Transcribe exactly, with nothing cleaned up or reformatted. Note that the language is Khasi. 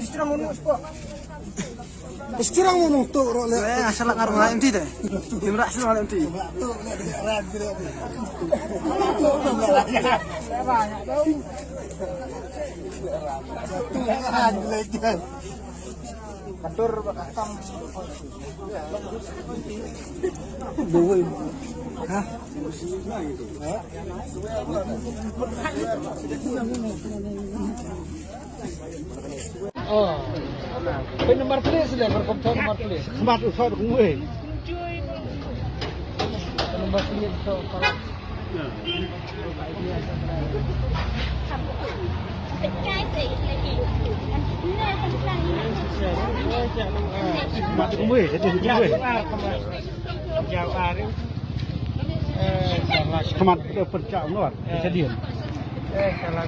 Istirang mo nung tuk rok le. Eh, asal ngar malah M T deh. Imrak sih malah M T. Atur bakam. Hah? Oh. Pynnombar plate seh, markham thok nombar plate. Khmat u thok kumwei. Nombar plate thok. Khmat kumwei, khmat kumwei. Khmat pynchah nor, eh, khadien. Eh, salah.